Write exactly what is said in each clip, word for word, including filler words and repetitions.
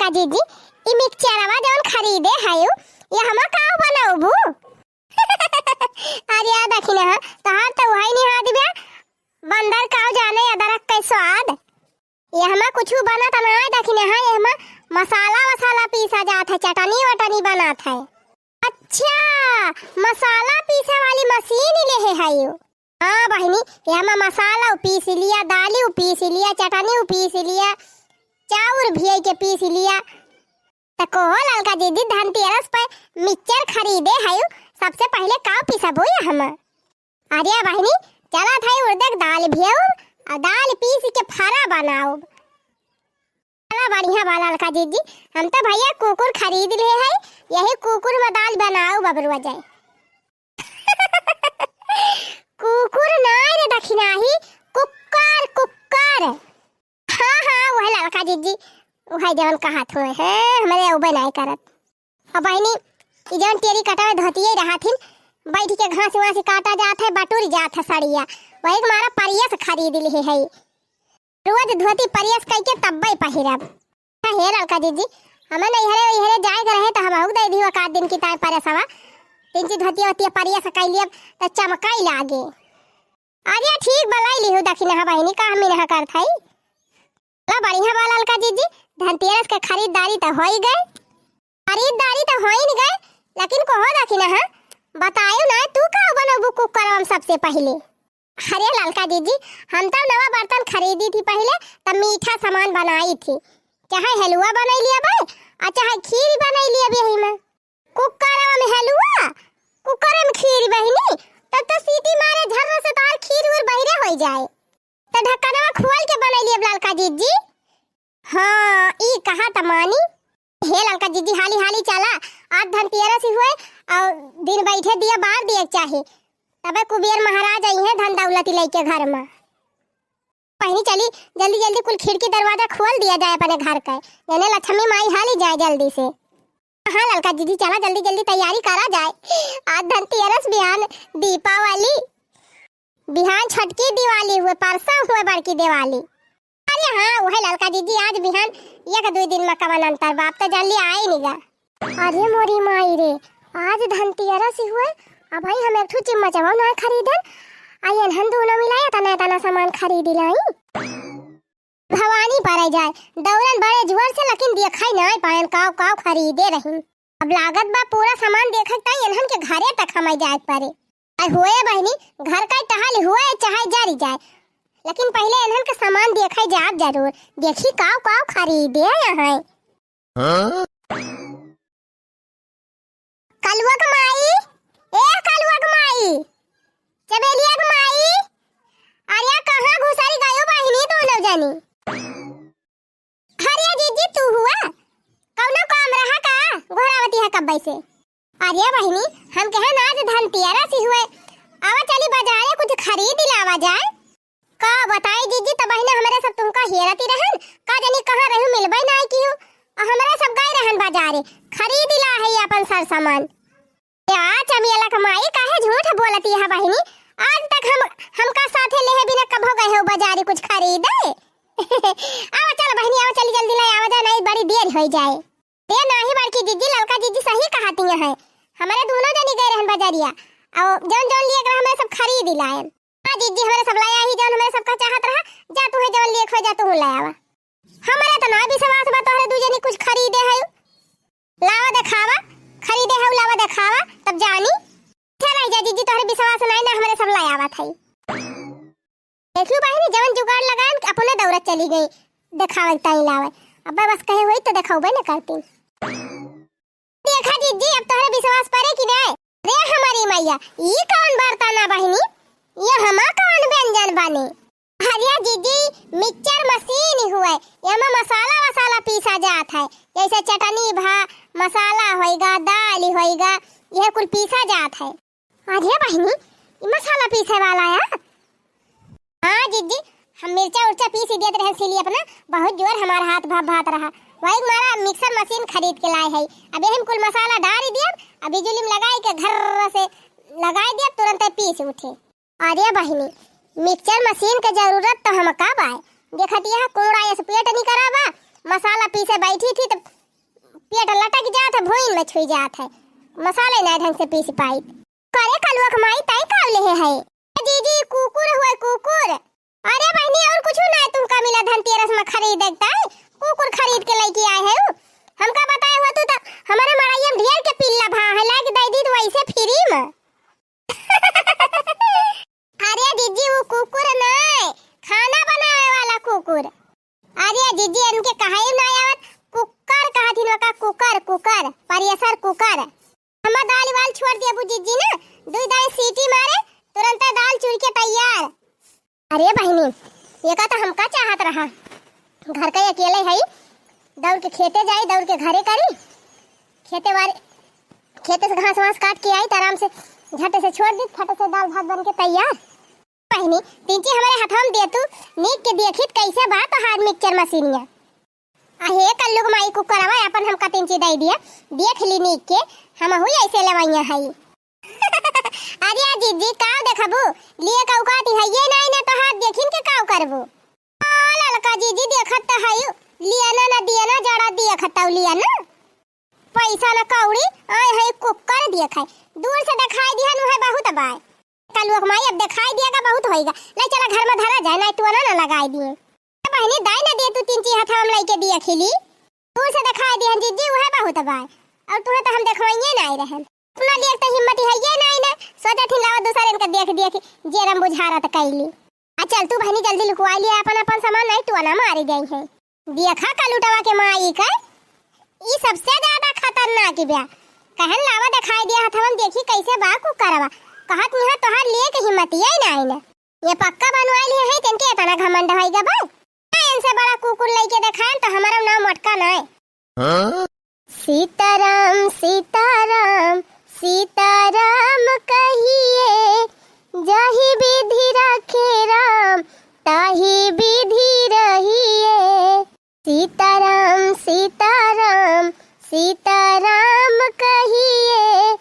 जीजी, ई मिक्सचरवा जौन खरीदे हयू, यहमा काव बनउबू? अरे आ दखिनहा, तोहार त उहइ निहाद बा, बंदर काव जाने अदरक के स्वाद। यहमा कुछु बनत नाहीं दखिनहा, यहमा मसाला वसाला पीसा जात है, चटनी वटनी बनत है। अच्छा, मसाला पीसे वाली मशीन लेहे हयू। हाँ बहिनी, यहमा मसाला पीस लिया, दाली पीस लिया, चटनी पीस लिया, चाउर भियई के पीस लिया। त कहो ललका जीजी, धनतेरस पे मिक्सचर खरीदे हयू, सबसे पहिले काव पीसबू यहमा? अरे बहिनी, चलत हई उड़दे क दाल भियउब, अउ दाल पीस के फरा बनउब। चला बढ़िया बा ललका जीजी, हम त भइया कुकुर खरीद ले हई, यही कुकुर में दाल बनउब बबरुआ जाए। कुकुर नाहीं रे दखिनहा, कुक्कर, कुक्कर। हाँ, हाँ, उहइ ललका जीजी, उहइ जवन कहत हुए हैं, हमरे अउबे नाहीं करत। अब बहिनी, ई जवन टेरी कटवे धोतिये रहत हिन, बैठ के घास वास काटा जात है, बटुर जात है सड़िया, वही के मारा परियस खरीद लिहे है। रोज धोती परियस कइके तब्बे पहिरब। हे ललका जीजी, हमें नैहरे ओइहरे जाए के रहे त हमहू के दे दिहो एक आध दिन की ताई परियसवा। तिनची धोतिया ओतिया परियस कइ लियब त चमकाई लागे। अरे ठीक बा, लइ लिहू दखिनहा बहिनी, का हम इनहा करत हई। चला बढ़िया बा ललका जीजी, धनतेरस के खरीदारी त होइ गए। खरीदारी त होइन गए, लेकिन कहो दखिनहा, बतायो ना तू का बनउबू कुकरवा में सबसे पहिले। अरे ललका जीजी, हम त नवा बर्तन खरीदी थी पहिले, त मीठा सामान बनाई थी, चाहे हलुआ बनइ लियब, अउ चाहे खीर बनइ लियब यही में। कुकरवा में हलुआ, कुकर में खीर बहिनी, तब त सीटी मारे झर्र से तोहार खीर उर बहिरे होइ जाए। त ढक्कनवा खोल के बनइ लियब ललका जीजी। हाँ, ई कहा त मानी। हे ललका जीजी, हाली हाली चला, आज धनतेरस ही हुए, अउ दिन बैठे दिया बार दिए के चाही, तबे कुबेर महाराज अइहें धन दौलती लइके घर में। बहिनी चली, जल्दी जल्दी कुल खिड़की दरवाजा खोल दिया जाए अपने घर के, जने लक्ष्मी माई हाली जाए जल्दी से। हाँ ललका जीजी, चला जल्दी जल्दी तैयारी करा जाए, आज धनतेरस, बिहान दीपावली, बिहान छोटकी दिवाली हुए, परसों हुए बड़की दिवाली। अरे हाँ, उहइ ललका जीजी, आज बिहान एक दुइ दिन में कवन अंतर बा, अब त जान ली आए निगा। अरे मोरी माई रे, आज धनतेरस ही हुए, अबहीं हम एक ठो चिम्मचवा नाहीं खरीदन, अउ एनहन दूनो मिलाए एतना एतना सामान खरीद लाई। भवानी परे जाए, दौरन बड़े जुअर से, लेकिन देखइ नाहीं पाएन काव काव खरीदे रहिन। अब लागत बा पूरा सामान देखइ ताई एनहन के घरे तक हमइ जाए परे। अउ होए बहिनी, घर का टहल होए चाहे जरि जाए, लेकिन पहिले एनहन के सामान देखइ जाब जरूर, देखी काव काव खरीदे अहइ। हाँ? कलुआ क माई, ए कलुआ क माई, चमेलिया क माई, अरे कहाँ घुसरी गयो बहिनी दूनो जनी? अरे जीजी तू हुआ, कउनो काम रहा का? गोहरावती है कब्बे से। अरे बहिनी, हम कहेन आज धनतेरस ही हुए, आवा चली बजारे कुछ खरीद लावा जाए। का बताई जीजी, त बहिना हमरे सब तुमका हेरती रहन, का जानी कहाँ रहू, मिलबइ नाहीं किहू। अउ हमरे सब गए रहन बजारे, खरीद लाहइ अपन सर सामान। या चमेला क माई, काहे झूठ बोलती है बहिनी? आज तक हम, हमका साथे लेहे बिना कभो गए हो बजारे कुछ खरीदे? आवा चल बहिनी, आवा चली जल्दी लइ आवा जा, नाहीं बड़ी देर होइ जाए। ए नाहीं बड़की जीजी, ललका जीजी सही कहती हैं, हमरे दूनो जनी गए रहन बजरिया, अउ जउन जउन लिएक रहा हमरे सब खरीद लाएन। हाँ जीजी, हमरे सब लइ आही जउन हमरे सबका चाहत रहा, जा तुहे जउन लिएक होइ जा तुहू लइ आवा। हमरे त नाहीं विश्वास बा तोहरे दू जनी कुछ खरीदे हयू। लावा देखावा, खरीदे हयू लावा देखावा, तब जानी। अच्छा रहि जा जीजी, तोहरे विश्वास नाहीं ना हमरे सब लइ आवत हई। देखियो बहिनी, जवन जुगाड़ लगाएन, अपने दौड़त चली गई देखावे के ताई लावे। अब्बे बस कहे होई त देखाउबे न करती। देखा जीजी, अब तोहरे विश्वास परे कि नाहीं? रे हमारी मैया, ई कउन बर्तन है बहिनी? यहमा कउन व्यंजन बने? अरे जीजी, मिक्सचर मशीन हुए, यहमा मसाला वसाला पीसा जात है, जइसे चटनी भा मसाला होइगा, दाल होइगा, यह कुल पीसा जात है। अरे बहिनी, ई मसाला पीसे वाला है? हाँ जीजी, हम मिर्चा उर्चा पीस ही देत रहे सिली अपना, बहुत जोर हमार हाथ भा-, भात रहा। वही मारा मिक्सर मशीन खरीद के लाए है। अब यही में कुल मसाला डाल ही दियब, अब बिजुली में लगाई के घर से लगाई दियब, तुरंते पीस उठे। अरे बहिनी, मिक्सर मशीन के जरूरत तो हमका बाय। देखत यह कूड़ा ऐसे पेट निकरा बा, मसाला पीसे बैठी थी तो पेट लटक जात है, भुइन में छुई जात है, मसाले नाहीं ढंग से पीस पाई। करे कलुआ के माई, तैं का लेहे है? ए जीजी, कुकुर हुए, कुकुर। अरे बहिनी, और कुछ ना तुमका मिला धनतेरस में खरीद देता है, कुकुर खरीद के लेके आए है। हमका बताए हुआ तू तो हमारे मड़ैया में ढेर के पिल्ला भा है, लाइके दे दी तो वैसे फ्री में। अरे जीजी, वो कुकुर ना, खाना बनावे वाला कुकुर। अरे जीजी, इनके कहाई ना आवत, कुकर कहत हिन का, कुकर, कुकर, pressure cooker। हमार दाल वाल छोड़ देबू जीजी ना, दुई दाई सीटी मारे, तुरंत दाल चुर के तैयार। अरे बहिनी, ये का तो हमका चाहत रहा, घर के अकेले है, दौड़ के खेते जाई, दौड़ के घरे करी, खेते वाले, खेते से घास वास काट के आई, तो आराम से झट से छोड़ दी, फट से दाल भात बन के तैयार। बहिनी, तिनची हमरे हथवा में दे तू, नीक के देखित कैसे बा तोहार मिक्सचर मशीनिया। अहे कल्लू के माई कुकरवा, अपन हमका तिनची दे दिया, देख ली नीक के, हमहू ऐसे लेवैया हई। अरे जीजी, काव देखबू, लिए का औकात है ये नाई ना तोहार, देखिन के काव करबू। आ ललका जीजी, देखत त हई, लिया ना, ना दिया ना, जरा देखत लिया ना। पैसा न कौड़ी, आए है कुकर देखे। दूर से देखाई दिहन उहे बहुत बाय। कलुआ के माई अब देखाई दिया का बहुत होइगा। ले चला घर में धरा जाए, नाई टोना न लगाई दिए। ए बहिनी, दाई न दे तू तिनची हथवा में लइके दिया खिली। दूर से देखाई दिहन जीजी उहे बहुत बाय। और तुहे तो हम देखवाइए नाई रहन। अपना लिए तो हिम्मत है ये नाई ना। सोचा थी लावा दूसरे इनका देख दिया कि जेरम बुझारत कैली। आ चल तू बहिनी जल्दी लुकवाई लिया अपन, अपन सामान नाई टोना मारी गई है। देखा कलुटवा के माई का, ई सबसे ज्यादा खतरनाक बिया। कहन लावा देखाई दिया हथवन, देखी कैसे बा कुकरवा। कहत निहा तोहार लिए के हिम्मत ये नाई ना। ये पक्का बनवाई लिए है, तेनके इतना घमंड होई गा बा। इनसे बड़ा कुकुर लइके देखाएन तो हमारा नाम मटका नाई। हाँ? सीताराम, सीताराम, सीताराम कहिए, जाहि विधि राखे राम, ताहि विधि रहिए। सीताराम, सीताराम, सीताराम कहिए,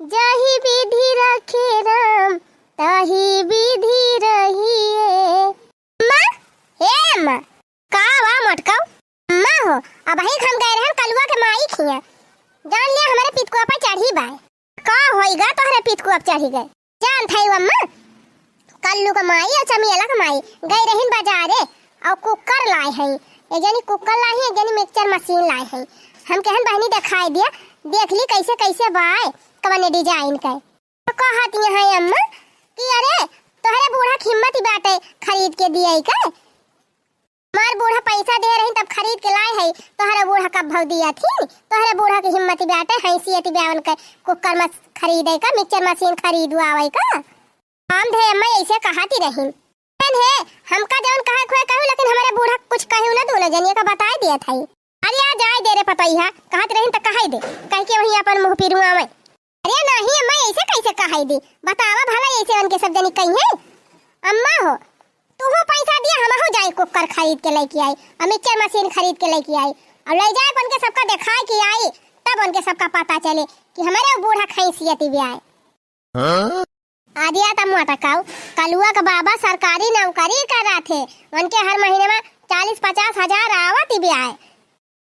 जाहि विधि राखे राम, ताहि विधि रहिए। अम्मा, हे अम्मा। का बा मोटकऊ? अम्मा हो, अबही हम गए रहन कलुआ के माई खिया। जान लिया हमरे पितकुआ पर चढ़ी बाय। का होइगा तोहरे पितकुआ पर चढ़ी गए? जान थाई अम्मा, कल्लू के माई और चमियला के माई गए रहिन बाजारे और कुकर लाए हैं। एक जनी कुकर लाए हैं, एक जनी मिक्सचर मशीन लाए हैं। हम कहन बहिनी देखाई दिया, देख ली कैसे कैसे बाय, कवने डिजाइन के। तो कहत यहाँ अम्मा कि अरे तोहरे बूढ़ा के हिम्मत ही बाटे खरीद के दिए का? हमार बूढ़ा पैसा दे रही तब खरीद के लाए है, तोहरे बूढ़ा कब भौ दिया थी? तोहरे बूढ़ा की हिम्मत ही बाटे हैसियत ही ब्यावन के कुकर मस खरीदे का, मिक्सचर मशीन खरीदवावे का? हम धे अम्मा ऐसे कहत ही रही। है, हमका जौन कहे खोए कहू, लेकिन हमारे बूढ़ा कुछ कहू ना, दोनों जनिया का बताए दिया था। अरे आ जाए दे रे पतोहिया, कहत रही त कहे दे, कह के वहीं अपन मुँह पिरुआ में। अरे नहीं अम्मा, ऐसे कैसे कहे दी? बतावा भला, ऐसे उनके सब जनी कही है। अम्मा हो, तू हो पैसा दिया, हम हो जाए कुकर खरीद के लेके आई, और मिक्सचर मशीन खरीद के लेके आई, और ले जाए उनके सबका दिखाए के आई, तब उनके सबका पता चले कि हमारे वो बूढ़ा खैसियत भी आए। हाँ? आदिया त मोटकाऊ, कलुआ के बाबा सरकारी नौकरी करा थे, उनके हर महीने में चालीस पचास हजार आवत ही भी आए।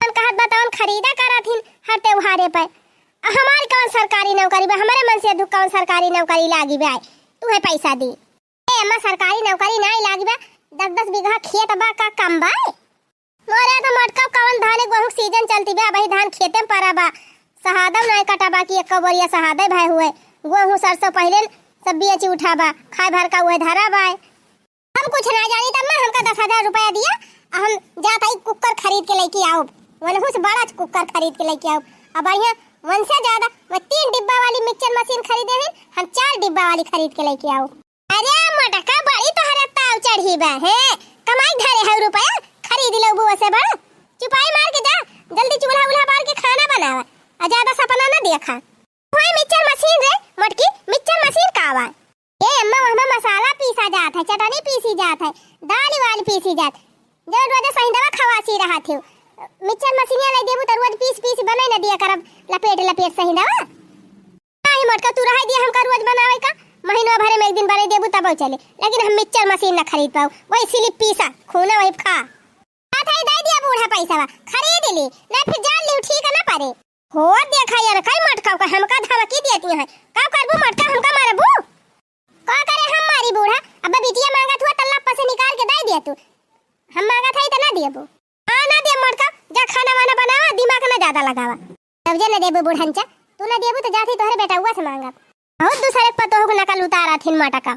हम कहत बा तवन खरीदा करत हिन हर त्योहारे पे। आ हमार कौन सरकारी नौकरी बा? हमारे मन से दुख कौन सरकारी नौकरी लागी बा? तू है पैसा दी। ए अम्मा, सरकारी नौकरी नाई लागी बा, दस दस बीघा खेत बा, का कम बा? मोरे तो मोटका कौन धान गेहूं सीजन चलती बा, वही धान खेते में पड़ा बा, सहादम नाई कटा बा कि एक बोरिया सहादे भय हुए, गेहूं सरसों पहले सब बेच उठा बा, खाए भर का उहे धरा बा। हम कुछ ना जानी, तब मैं हमका दस हजार रुपया दिया, आ हम जात हई कुकर खरीद के लेके आउब, वनहू से बड़ा कुकर खरीद के लेके आउब। अब बढ़िया, वन से ज्यादा, मैं तीन डिब्बा वाली मिक्सचर मशीन खरीदे हैं, हम चार डिब्बा वाली खरीद के लेके आउब। अरे मोटका, बड़ी तोहरे ताव चढ़ी बा, हैं? कमाई धरे हऊ रुपया, खरीद लेबू ओसे बड़ा। चुपाई मार के जा, जल्दी चूल्हा उल्हा बार के खाना बनावा, आ ज्यादा सपना ना देखा। ओए मिक्सचर मशीन रे मोटकी, मिक्सचर मशीन का बा? ए अम्मा, ओहमा मसाला पीसा जात है, चटनी पीसी जात है, दाल वाल पीसी जात, जौन रोज सहिंदवा खवासी रहत हो। मिक्सचर मशीनिया लाई देबू त रोज पीस पीस बनाई न दिया करब, लपेट लपेट सहिंदवा। नाही मोटका, तू रहे दिया हमका रोज बनावे का, महीनवा भरे में एक दिन बनाई देबू तब चले, लेकिन हम मिक्सचर मशीन न खरीद पाऊ, वही सिलिप पीसा, खूना वही खा। बात है, दे दिया बूढ़ा पैसा, खरीद ली, ना फिर जान ली, ठीक है ना परे। हो देखा यार, कई मोटका का हमका धमकी देती हैं। का करबू मोटका, हमका मारबू? का करे हम मारी बूढ़ा, अब बिटिया मांगत हुआ तल्ला पर से निकाल के दे दिया तू। हम मांगत है तो ना देबू। हाँ ना देब मोटका, जा खाना वाना बनावा, दिमाग ना ज्यादा लगावा। तब जे ना देबू बूढ़नचा, तू ना देबू तो जाती तोहरे बेटउआ से मांगब। बहुत दूसरे के पतोह के नकल उतारत हिन मोटका।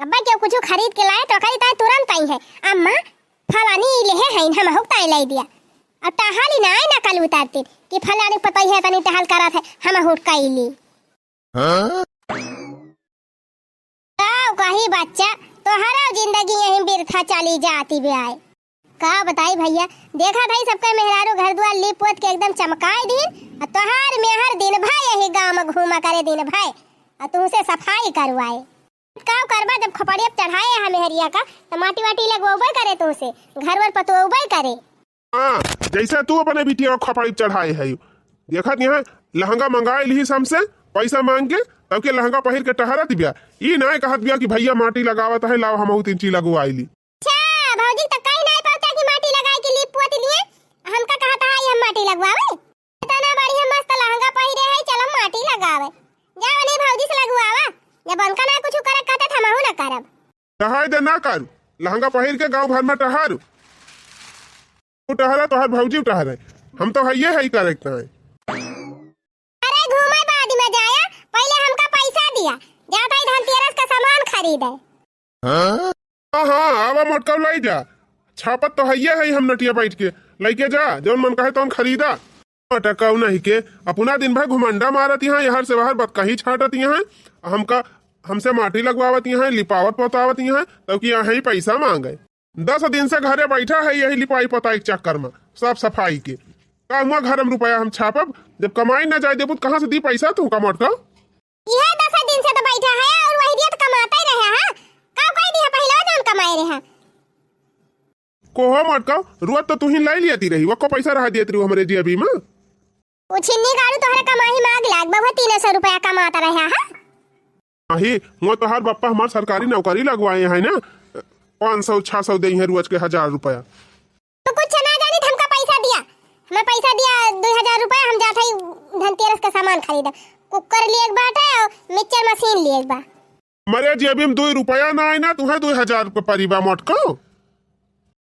अब्बा केहू कुछ खरीद के लाए तो कही ताए तुरंत आई है, अम्मा फलानी ई लेहे हईन, हमहू के ताए लाई दिया। अब टहली ना आए नकल उतारती कि फलानी पतोह है तनी टहल करत है, हमहू के कई ली। हाँ? का कही बच्चा, तोहरा जिंदगी यहीं बिरथा चली जाती बे आए। का बताई भइया, देखा भाई सबका मेहरारू घर दुआर लीप पोत के एकदम चमकाए दिन, आ तोहार मेहर दिन भर यही गाँव में घूमा करे दिन भर, आ तुमसे सफाई करवाए। का करबा, जब खोपड़िया पे चढ़ाए है मेहरिया का, तो माटी वाटी लगवाबे करे तुमसे, घर वर पतवाबे करे। हाँ, जैसे तू अपने बिटिया को खोपड़ी पे चढ़ाए है, देखत यहाँ लहंगा मंगाए लिहिस हमसे पैसा मांग के, तब के लहंगा पहिर के टहरत बिया। ई नाय कहत बिया कि भइया माटी लगावत है, लाव हमहू तीन चीज लगवाई ली। अच्छा, भौजी तो कहीं नहीं पहुंचा कि माटी लगाए के लीप पोत लिए, हमका कहत है हम माटी लगवावे। इतना बढ़िया मस्त लहंगा पहिरे है, चलो माटी लगावे। जाओ नहीं भौजी से लगवावा, जब उनका ना कुछ करे कहते तो हमहू ना करब। टहाई दे ना कर, लहंगा पहिर के गांव भर में टहर। तू टहरा, तोहर भौजी टहरे, हम तो हइये हई करे के है। अरे घूमे बाद में जाया, पहले हमका पैसा दिया, जात हई धनतेरस का सामान खरीदे। हाँ? हाँ, हाँ, आवा मोटका लाई जा, छापत तो हइये हई हम नटिया बैठ के, लइके जा, जौन मन कहे तौन खरीदा। मोटका नहीं के, अपना दिन भर घुमंडा मारत यहाँ, यहर से वहर बतकही छाटत यहाँ, हमका, हमसे माटी लगवावत यहाँ, लिपावत पोतावत यहाँ, तब कि यहाँ ही पैसा मांगे। दस दिन से घरे बैठा है यही लिपाई पोताई के चक्कर में, साफ सफाई के। का हुआ घर में रुपया हम छापब, जब कमाई ना जाए देबू तो कहाँ से दी पैसा तुमका मोटका? यह दस दिन से तो बैठा है और वही दिया तो कमाता ही रहा है। का कोई दिया पहले जौन कमाए रहा? कोहो मोटका, रोज तो तू ही लाई लियाती रही, वो को पैसा रहा देत रही हमरे जेबी में। उछिन्नी गाड़ू तोहरे कमाही में आग लाग बा, तीन सौ रुपया कमाता रहा है। अही, वो तोहार बप्पा हमार सरकारी नौकरी लगवाए हैं ना, पाँच सौ, छह सौ देई हैं रोज के हजार रुपया। तो कुछ ना जानी, हमका पैसा दिया, हमें पैसा दिया, दो हजार रुपया, हम जात हई धनतेरस का सामान खरीदब। कुकर लिए एक बाटे और मिक्सचर मशीन लिए एक बा। मरे जेबी में दो रुपया ना आए ना, तुम्हें दो हजार रुपया परिबा मोटको।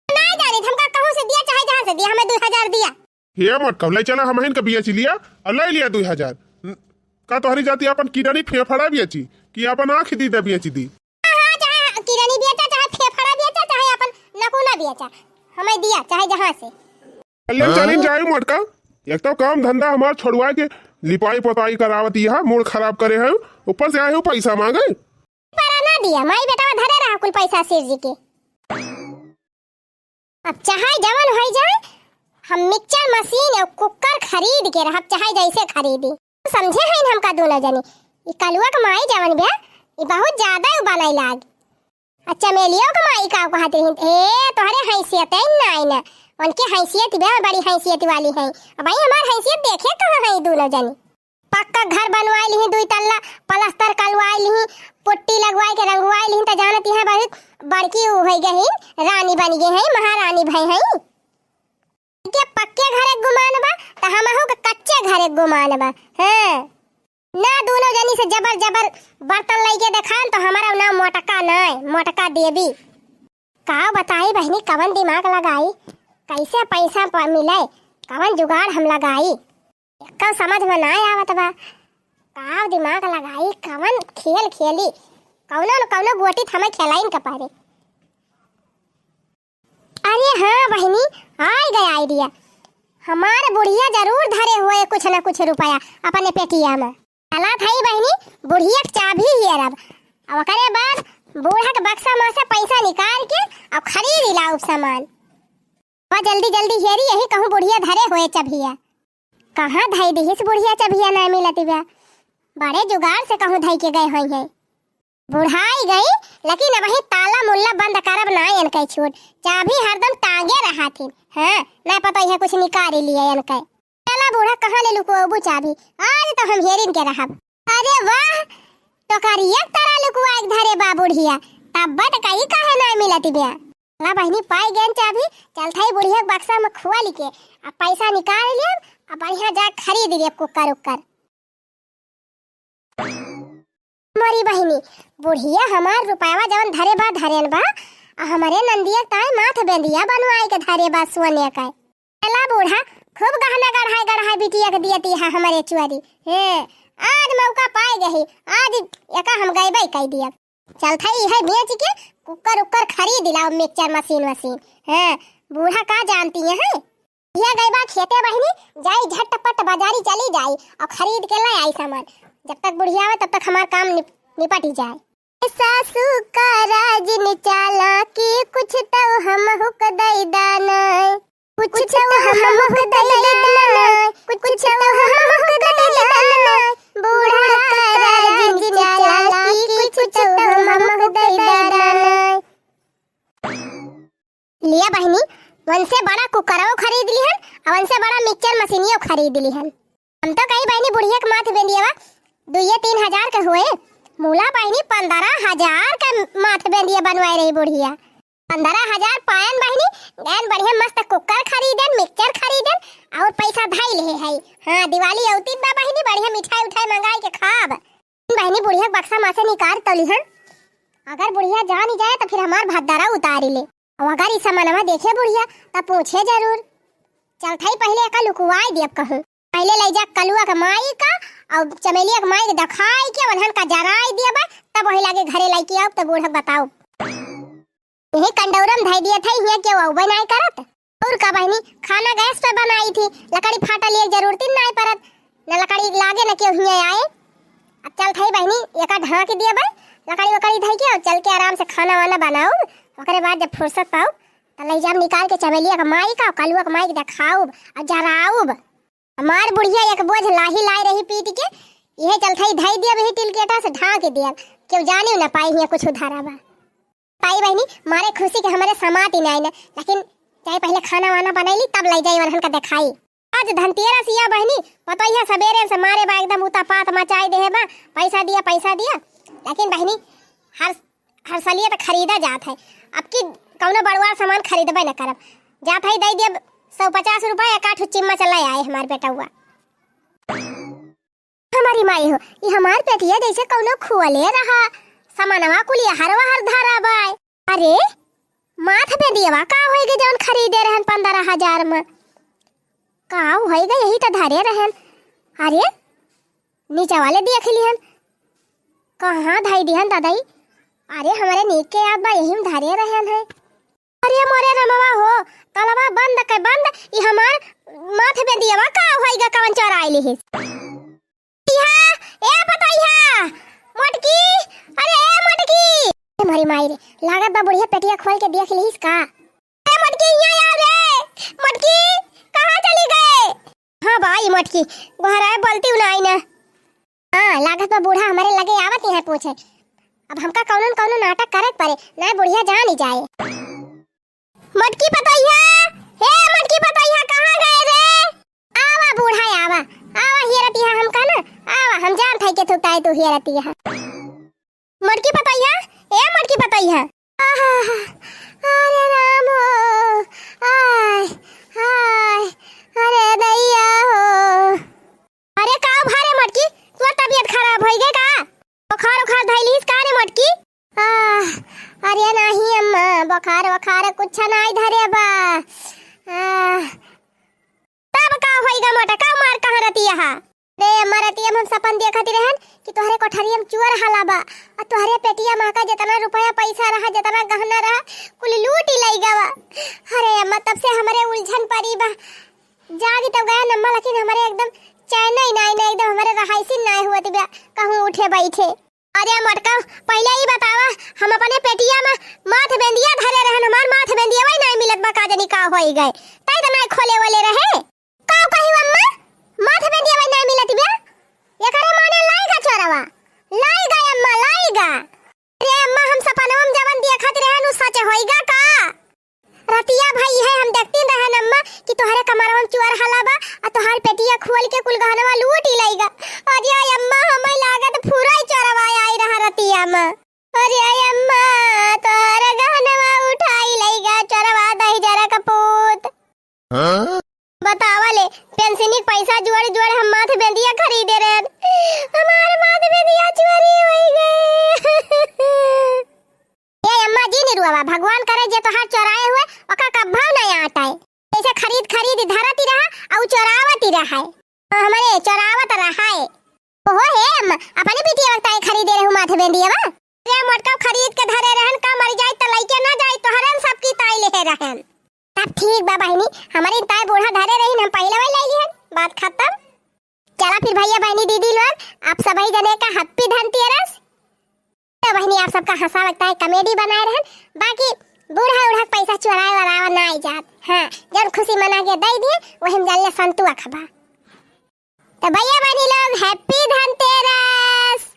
ना जानी, हमका कहूँ से दिया, चाहे जहाँ से दिया, हमें दो हजार दिया। हे मोटकौ, लै चला हमहिन के बेच लिया और लै लिया दुई हजार। न-, का तोहरी जाति आपन किडनी फेफड़ा बेची कि आपन आँख दीदा बेच दी? हाँ, हाँ, चाहे किडनी बेचा, चाहे फेफड़ा बेचा, चाहे आपन नकूना बेचा, हमें दिया, चाहे जहाँ से। ले हाँ? चलिन जाई मोटका, एक तो काम धंधा हमार छोड़वा के लिपाई पोताई करावत यहाँ, मूड खराब करे है, ऊपर से आए हो पैसा मांगे। परा ना दिया, माई बेटा धरे रहा कुल पैसा सिर जी के। अब चाहे जवन होइ जाए, हम मिक्सचर मशीन और कुकर खरीद के रहब, चाहे जैसे खरीदी। समझे हइन हमका दोनों जनी? ई कलुआ के माई जवन बिया, ई बहुत ज्यादा उ बनाई लाग। आ चमेलियो के माई का कहत रही, "ए, तोहरे हैसियत है नाई न, उनके हैसियत बिया, बड़ी हैसियत वाली है।" अब भाई हमार हैसियत देखे कहाँ है ई दोनों जनी? पक्का घर बनवाए लिही, दुई तल्ला पलस्तर करवाए लिही, पुट्टी लगवाए के रंगवाए लिही, त जानत यहाँ बहुत बड़की उ होइ गई, रानी बन गई है, महारानी भई है। के पक्के घर एक गुमान बा, त हमहू के कच्चे घर एक गुमान बा। हाँ, ना दोनों जनी से जबर जबर बर्तन लइके देखान, तो हमारा नाम मोटका नाय, मोटका देवी। का बताई बहिनी, कवन दिमाग लगाई, कैसे पैसा प-, मिले, कवन जुगाड़ हम लगाई, एक्का समझ में ना आवत बा। का दिमाग लगाई, कवन खेल खेली, कौनो न कौनो गोटी त हमें खेलाइन के पड़े। अरे हाँ बहिनी, आइ गए आइडिया। हमार बुढ़िया जरूर धरे हुए कुछ न कुछ रुपया अपने पेटिया में। चला थई बहिनी, बुढ़िया के चाभी हेरब। अब ओकरे बाद बूढ़ा के बक्सा में से पैसा निकाल के अब खरीद लाउब सामान। अब जल्दी जल्दी हेरी, यही कहूँ बुढ़िया धरे हुए चभिया। कहाँ धई दिहिस बुढ़िया चभिया ना मिलत बा। बड़े जुगाड़ से कहूँ धई के गए होई है। बुढ़ाई गई, लेकिन अबहीं ताला मुल्ला बंद करब ना इनके छूट। चाभी हरदम टांगे रहा थी। हाँ, ना पता है कुछ निकाल लिए इनके। चला बूढ़ा, कहाँ ले लुकवाबू चाभी? आज तो हम हेरिन के रहब। अरे वाह, टोकरिया तरह लुकवाए के धरे बा बुढ़िया। तब बट कई काहे ना मिलत बा। ला बहिनी, पाइ गएन चाभी, चलत हई बुढ़िया के बक्सा में खोलि के, अब पैसा निकाल लेब, अब बढ़िया जा खरीद लेब कुकर उकर। मोरी बहिनी, बुढ़िया हमार रुपयवा जवन धरे बा, धरेन बा, आ हमरे नंदिया ताई माथ बेंदिया बनवाए के धरे बा सोने का। चला बूढ़ा, खूब गहना गढ़ाई गढ़ाई बिटिया के दियती है हमरे चुअरी। हे, आज मौका पाए गई, आज एका हम गइबे कइ दिया। चलत हई इहे बेच के कुकर उकर खरीद लाओ, मिक्सचर मशीन वशीन। हाँ, बूढ़ा का जानती है, हैं? यह गइबा खेते बहिनी, जाई झटपट बाजारी चली जाई और खरीद के ले आई सामान। जब तक बुढ़िया आवे तब तक हमार काम निप-, निपट ही जाए। सासू का राज निचाला की कुछ तो हम हुक दई दाना। कुछ तो हम हुक दई दाना, कुछ तो हम हुक दई दाना, बूढ़ा का राज निचाला की कुछ तो हम हुक दई दाना। लिया बहिनी, वनसे बड़ा कुकरवो खरीद लिहन, और वनसे बड़ा मिक्सचर मशीनियो खरीद लिहन। हम तो कही बहिनी बुढ़िया के माथ बेंदियवा दुइये तीन हजार के हुए, मूला बहिनी पन्द्रह हजार के माथ बेंदिया बनवाए रही बुढ़िया। पन्द्रह हजार पायन बहिनी, गएन बढ़िया मस्त कुकर खरीदन, मिक्सचर खरीदन, और पैसा धई लेहे हई। हाँ, दिवाली औती बा बहिनी, बढ़िया मिठाई उठाई मंगाई के खाब। बहिनी बुढ़िया के बक्सा मा से निकाल तो लिहन, अगर बुढ़िया जानी जाए तो फिर हमार भद्दरा उतारी ले, और अगर ई समनवा देखे बुढ़िया तो पूछे जरूर। चलत हई पहिले एका लुकवाई देब कहूँ। पहिले लइ जा कलुआ के माई का और चमेलिया के माई के देखाई के उन्हन का जराई देबा, तब वही लागे घरे लइके आउब तो बूढ़ा के बताउब। यही कंडौरम धइ दिया था, हियाँ केहू अउबे नाई करत। और का बहिनी, खाना गैस पे बनाई थी, लकड़ी फाटा लिए जरूरत ही नाई परत, न लकड़ी लागे न केहू हियाँ आए। अब चलत हई बहिनी, एका ढाँक देबे, लकड़ी वकड़ी धइ के और चल के आराम से खाना वाना बनाउब। ओकरे बाद जब फुर्सत पाउब तो लइ जाब निकाल के चमेलिया के माई का, कलुआ के माई के देखाउब और जराउब। हमार बुढ़िया एक बोझ लाही लाए रही पीट के, इहे चलत हई धई दिया वही टिलकेटा से ढाँक दिया, केहू जाने न पाई हियाँ कुछ उधारा बा। पाई बहिनी, मारे खुशी के हमरे समात ही नाई न, लेकिन चाहे पहिले खाना वाना बनैली तब लइ जाई उन्हन का देखाई। आज धनतेरस या बहिनी, पतोहिया सबेरे से मारे बा एकदम उतापात मचाई देहे बा, पैसा दिया, पैसा दिया। लेकिन बहिनी, हर हर सलिए तो खरीदा जात है। अब की कौनो बड़ुआ सामान खरीदबे न करब। जात है दे देब सौ पचास रुपया, एक आठ चिम्मा चला आए हमार बेटउआ। हमारी माई हो, ई हमार बेटिया जैसे कौनो खुअले रहा, सामानवा कुलिया हर वहर धरा बाय। अरे, माथ बेंदियवा का होई गए जौन खरीदे रहन पन्द्रह हजार में? का होई गए, यही तो धरे रहन। अरे, नीचे वाले देख लिहन, कहाँ धई दिहन दादाई? अरे, हमरे नीक के याद बा, यही में धरे रहन है। अरे मोरे रमवा हो, तलवा बंद के बंद, ई हमार माथ बेंदियवा का होई गा, कवन चोराई लिहिस? इहा, ए पतोहिया, मोटकी, अरे ए मोटकी। ए मोरी माई रे, लागत बा बुढ़िया पेटिया खोल के देख लिहिस का? ए मोटकी, यहाँ आ रे। मोटकी, कहाँ चली गए? हाँ भाई मोटकी, गोहराए बोलती हूँ ना आई ना। हाँ, लागत बा बूढ़ा हमरे लगे आवत ही है पूछे। अब हमका कौनो न कौनो नाटक करे के पड़े, ना बुढ़िया जान ही जाए। मोटकी पतोहिया, हे मोटकी पतोहिया, कहाँ गए रे? आवा बूढ़ा, आवा, आवा हियरतिया हमका ना, आवा, हम जान थाई के थुकताए तू हियरतिया। मोटकी पतोहिया, ए मोटकी पतोहिया। आहा, अरे राम हो, आय, आय, अरे दैया हो। अरे का भा रे मोटकी, तोर तबियत खराब होई गए का? बुखार उखार धइलिस का रे मोटकी? आह, अरे नाही अम्मा, बुखार वखार कुछ नाही धरे बा। आह, तब का होई गा मोटा, का मार कहाँ रतिया हा? रे अम्मा, रतिया में हम सपन देखत रहन कि तोहरे कोठरिया में चोर हला बा, आ तोहरे पेटिया मा का जितना रुपया पैसा रहा, जितना गहना रहा, कुल लूट ही लई गवा। अरे अम्मा, तब से हमरे उलझन पड़ी बा। जागी तब गया अम्मा, लेकिन हमरे एकदम चैन ही नाई, ना एकदम हमरे रहाइसिन नाई हुवत बा, कहूँ उठे बैठे। अरे मोटका, पहिले ई बतावा, हम अपने पेटिया में माथ बेंदिया धरे रहन, हमार माथ बेंदिया वही नाई मिलत बा, का जानी का होई गए, तई तो नाई खोले वाले रहे। का कही अम्मा, माथ बेंदिया वही नाई मिलत बा, एकरे माने लाई गा चोरवा, लाई गा अम्मा, लाई गा। अरे अम्मा, हम सपनवा में जवन देखत रहन, उ सच होई गा का? रतिया भा इहे हम देखती रहन अम्मा कि तोहरे कमरवा में चोर हला बा, आ तोहार पेटिया खोल के कुल गहनवा लूट ही लई गा। अरे अम्मा, हमें लागत फुराई चोरवा आई रहा रतिया में। अरे अम्मा, तोहरे गहनवा उठाई लई गा। बतावा ले, पेंशनी के पैसा जोड़ जोड़ हम माथ बेंदिया खरीदे रहन, हमार माथ बेंदिया चोरी होइ गए। ए अम्मा जी निरुआ, भगवान करे जे तोहार चोराए हुए ओका कब्भव ना आटाए। ऐसे खरीद खरीद धरती रहा अउ चोरावती रहा है। हमरे चोरावत रहा है। ओहो हे अम्मा, अपने बिटिया वक्त आई खरीदे रहू माथ बेंदिया बा। रे मोटका खरीद के धरे रहन का मर जाई त लइके ना जाई तोहरन सबकी ताई लेहे रहन। तब ठीक बा बहिनी, हमरे ताई बूढ़ा धरे रही हम पहले वही ले लिहन, बात खत्म। चला फिर भैया बहिनी दीदी लोग, आप सभी जने का happy धनतेरस। तो बहिनी आप सबका हंसा लगता है comedy बनाए रहन, बाकी बूढ़ा उढ़ा पैसा चोराए वरावा ना आई जात। हाँ, जब खुशी मना के दे दिए वही हम जान ले संतुआ खबा। तो भैया बहिनी लोग happy धनतेरस।